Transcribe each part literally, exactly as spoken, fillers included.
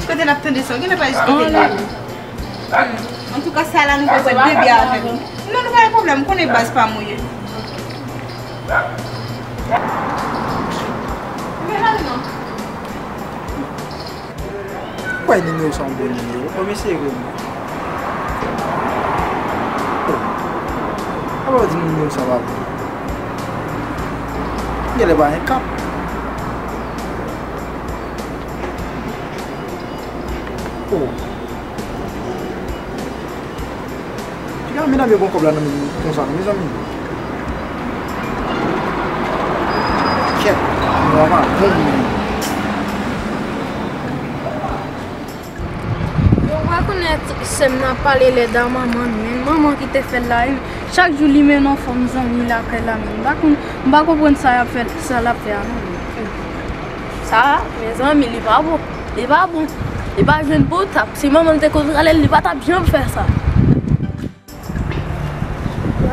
Kote n ap tande sa, w genlè pa jis kote n ye. Antouka, sa la, nou pral bwè de byè avè l. Non, nou pa gen pwoblèm, m konnen baz pa m ou ye. Men ale non. Kwè nimewo sa yon bon nimewo. Bon, mesye, vre, mwen. Oh. Apa w di m nimewo sa pa bon? Genlè pa gen kap. Oh. Piga medam yo pran kòb la nan men konsa, non, mezanmi. Kèt, nou ava bon moun. Yo pa konèt sè m nan pale lèd a manman l, men manman ki te fè l la, wi. Chak jou li mennen yon fanm zanmi lakay la, men m pa konn, m pa konprann sa y ap fè, sa l ap fè a, non. Sa, mezanmi, li pa bon. Li pa bon. Li pa jwenn bon tap. Si manman l te konn prale l, li pa t ap janm fè sa.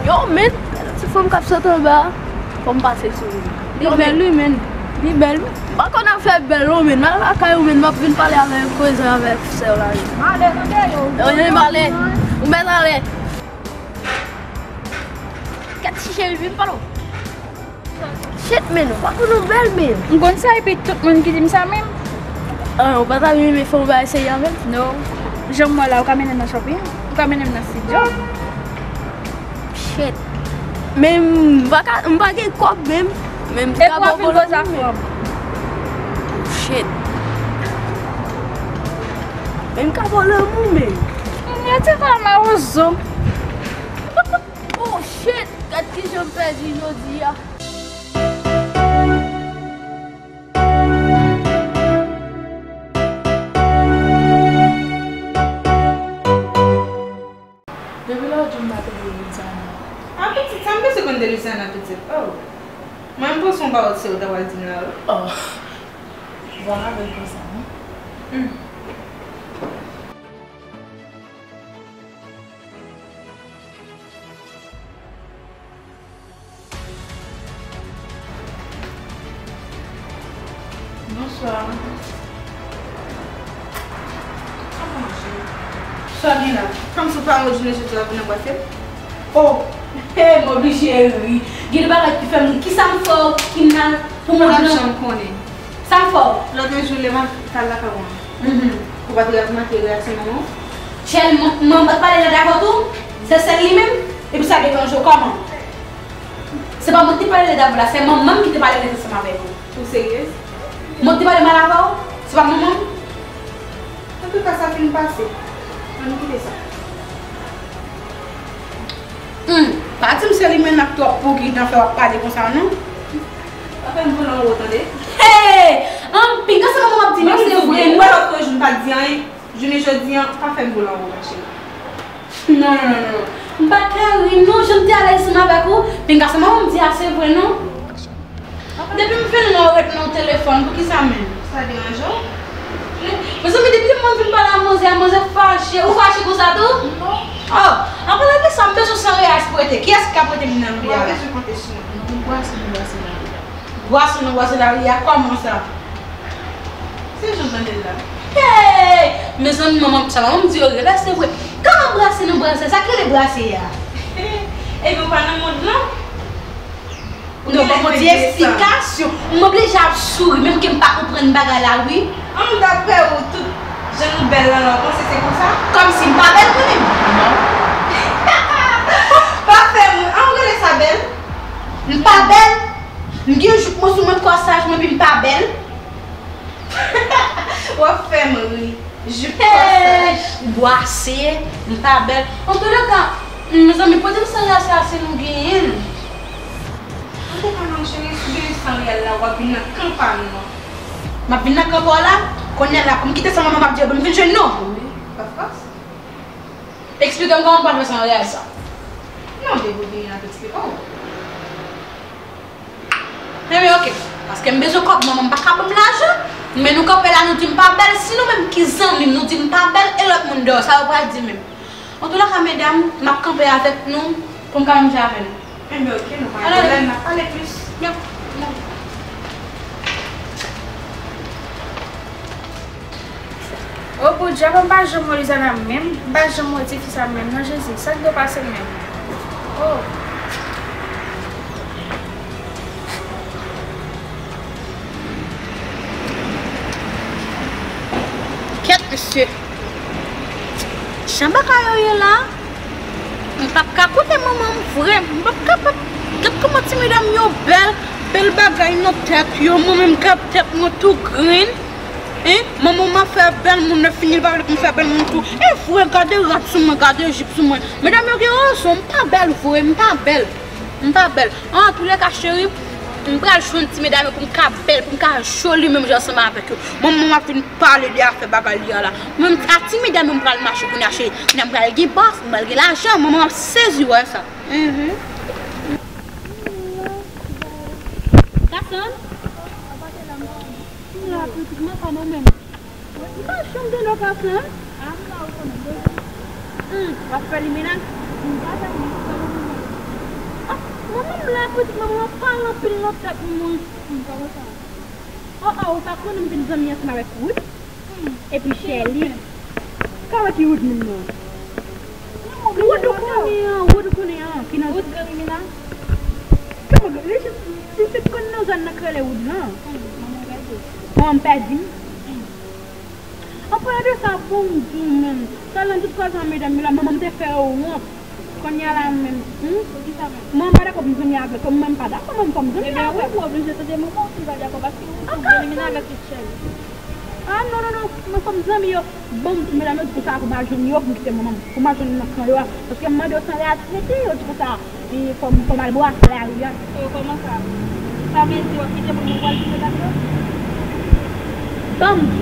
Yo, men, ti fanm k ap sot anba a, fò m pase sou li. Li bèl, wi, men. Li bèl, wi. M pa konn afè bèl, non, men. M al lakay ou, men. M ap vin pale avè, koze avèk sè w la, wi. M ale, tande, yo. Yo, wi, m ale. Ou mèt ale. Gad ti cheri, vin pale w. Shit, men, ou pa konn ou bèl, men. M konn sa, epi tout moun ki di m sa menm. Ah, ou pa ta vin fè yon bagay serye avè m? No. Jan m wè la, ou ka mennen m nan shopping, ou ka mennen m nan studio. Shit. Men m pa ka, m pa gen kòb menm. Men m ka ba w lanmou, men. Shit. Men m ka ba w lanmou, men. Mwen te fè mawozo. Oh, shit! Gad kijan m pèdi jodi a. Depi lè w di m pa tande Luciana. Ah, pitit, sa m bezwen konn de Luciana, pitit. Oh. Mwen, m panse yon pawòl se ou ta pral di m la, wi. Oh. Vwala bèl konsa, non? Hmm. Bonswa. Sa gen la? Kòmsi w pa wè jounen jodi a vin anbrase m? Oh, he, m oblije ri. Gen de bagay ki fè m ri. Kisa m fè w ki mal pou m ri nan? Sa m konnen. Sa m fè w? Lòt jou lè m al lakay ou an, ou pa t reyaksyon manman w? Chèl, manman pa t pale lèd avè w tou? Se sèl li menm? Epi sa deranje w kòman? Se pa mwen ki te pale lèd avè w la, se manman m ki te pale lèd ansanm avèk ou. Ou seryez? Mwen ki te pale mal avè w? Se pa manman m? Antouka, sa fin pase. Ann kite sa. Hmm, pa di m se li menm ak twòp pou ki nan fè w ap pale konsa, non? Pa fè m volan wo, tande? Hey! An, pinga sa manman w ap di, non, se vre, non? Mwen lòt jou m pa t di anyen. Jounen jodi a, pa fè m volan wo, ma cheri. Non, non, non, non. M pa ka ri, non, jan m te alèz ansanm avèk ou. Pinga sa manman m di a, se vre, non? Depi m vin la, ou ret nan telefòn, poukisa menm? Sa deranje w? Mezanmi, depi mwen vin pale a manzè, manzè fache. Ou fache konsa tou? Non. Oh, an palan de sa, m bezwen san reyèl pou rete. Kiyès ki ka prete m nan ri a la? Ou pa bezwen konte sou mwen. Nou brase, nou brase nan ri a. Brase, nou brase nan ri a, kòman sa? Se jan w tande l la. Hey! Mezanmi, manman, sa manman m di yo rele, se vre. Kòman brase, nou brase? Sa k rele brase a? Epi w pa nan mond lan? Non, ban mwen ti esplikasyon. M oblije ap souri, menm ke m pa konprann bagay la, wi. An, daprè ou, tout jan nou bèl lan, ou panse se konsa? Kòmsi m pa bèl, mwen menm? Non. Pa fè m, an, ou rele sa bèl? M pa bèl? M gen jouk mwen sou mwen, kòsaj mwen, epi m pa bèl? W ap fè m ri. Jip kòsaj. Hey! Bwase, m pa bèl. Antoulèka, mezanmi, pote m san reyèl sa si nou genyen l. Antoulèka, non, cheri, si w genyen san reyèl la, w ap vin nan kan pa nou an. M ap vin nan kan pa w la? Kounye a la, pou m kite sa manman m ap di yo, pou m vin jwenn nou? Wi, of course. Eksplike m kòman m pral fè san reyèl sa. Non, depi w genyen l ap eksplike w. Enben, oke. Paske m bezwen kòb, manman m pa ka ban m lajan. Men nou kanpe la, nou di m pa bèl. Si nou menm ki zanmi m, nou di m pa bèl, e lòt moun deyò, sa yo pral di menm? Antoulèka, medam, m ap kanpe avèk nou pou m ka manje avè nou. Enben, oke, nou pa gen pwoblèm, n ap pale plis. N ap, n ap. O podyab, m pa janm wè Lizana menm, m pa janm wè tifi sa menm non Jezi, sa k dwe pase menm? Oh. Kèt mesye. Jan bagay yo ye la, m p ap ka koute manman m vre, m p ap ka, p ap, gad kòman ti medam yo bèl, bèl bagay nan tèt yo, mwen menm gad tèt mwen tou grenn. Hein? Manman m ap fè bèl moun, lè fini l pa vle pou m fè bèl moun tou. E vre, gade rad sou mwen, gade jip sou mwen. Medam yo gen rezon, m pa bèl vre, m pa bèl. M pa bèl. Antouleka cheri, m pral jwenn ti medam yo pou m ka bèl, pou m ka joli menm jan ansanm avèk yo. Manman m ap vin pale de afè bagay li a la. Mwen menm a ti medam yo m pral mache kounye a cheri. Medam pral gen bòs, m pral gen lajan, manman m ap sezi wè sa. Mhm. Kasann? M la, pitit, manman m menm. M pa janm tande w, Kasann. A, m la, ou konnen, bezwen. Hmm, w ap fè limena? M pa fè limena, sa w konnen. Ah, manman m la, pitit, manman m ap pale anpil nan tèt mwen. Hmm, kòman sa? Oh, oh, ou pa konnen m vin zanmi ansanm avèk Wood? Hmm. Epi Sherly. Kòman ki Wood menm nan? Wood ou konnen an, Wood ou konnen an, ki nan Wood Grimina? Kòman li jis, li fèk konn nan zòn nan k rele Wood lan? Hmm, manman pèdi. Manman pèdi? Hmm. An palan de sa, bon, m di w menm, sa lan tout koze a medam yo la, manman m te fè yo wont. Kounye a la menm, hmm? Poukisa menm? Mwen m pa dakò pou m zanmi avèk yo, mwen m pa dakò, mwen m fò m zanmi avèk. Ebyen, wi, ou oblije tande manman w si l pa dakò, paske ou tou Grimina avèk tout Sherly. Ah, non, non, non. Mwen fò m zanmi yo. Bon, m di medam yo di konsa pou m al jwenn yo, pou m kite manman m, pou m al jwenn nan kan yo a. Paske m mande yo san reyalite, yo di konsa, e, fò m, fò m al brase lari a. Oh, kòman sa? Sa vle di w ap kite manman w al kite medam yo? Ban m di.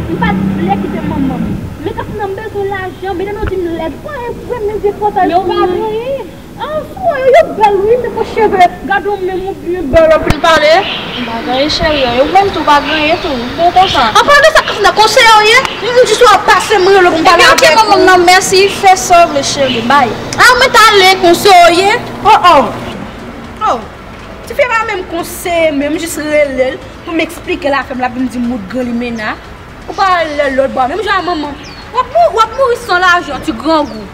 M pa t vle kite manman m. Men kansi nan m bezwen lajan, medam yo di m lèd. Sa e vre, men vye pòtay. Men ou pa genyen. An, sou yo, yo bèl wi, se fo cheve. Gade w menm ou byen bèl anpil pale. M pa genyen cheri, yo menm tou pa genyen tou, bon konsa. An palan de sa, Katrina, konseye w ye? M jis wè w ap pase, m rele w pou m pale avèk ou. Ebyen, ok, manman m nan, mèsi, fè sa w vle cheri, bay. A, mwen t ale konseye w ye? Oh, oh. Oh, tifi a pa menm konseye, men m jis rele l pou m eksplike l afè m, l ap vin di m Wood gran limena. Ou pa al lè lòt bò, menm jan a manman. W ap mou-, w ap mouri san lajan, ti grangou.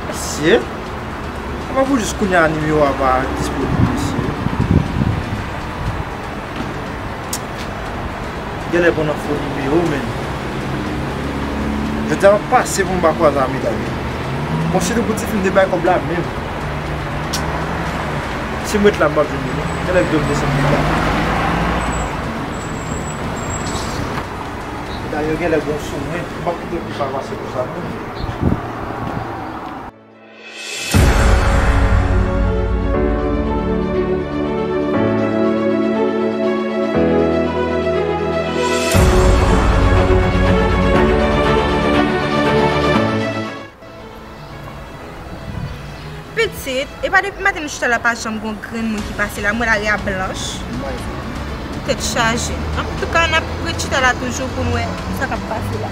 Mesye, apa pou jis kounye a nimewo a pa disponib, mesye. Genlè pran nan fo nimewo, men. Jodi a m ap pase pou m pa kwaze a medam yo. Bon, sitou pou tifi m te bay kòb la menm. Si m ret la, m p ap jwenn li, non. Genlè m dwe desann li la. Medam yo genlè bon sou mwen. M p ap kite pou sa pase konsa, non. Pitit, e pa depi maten nou chita la pa janm gon grenn moun ki pase la, m wè lari a blanch. Tèt chaje. Antouka, n ap ret chita la toujou pou n wè sa k ap pase la.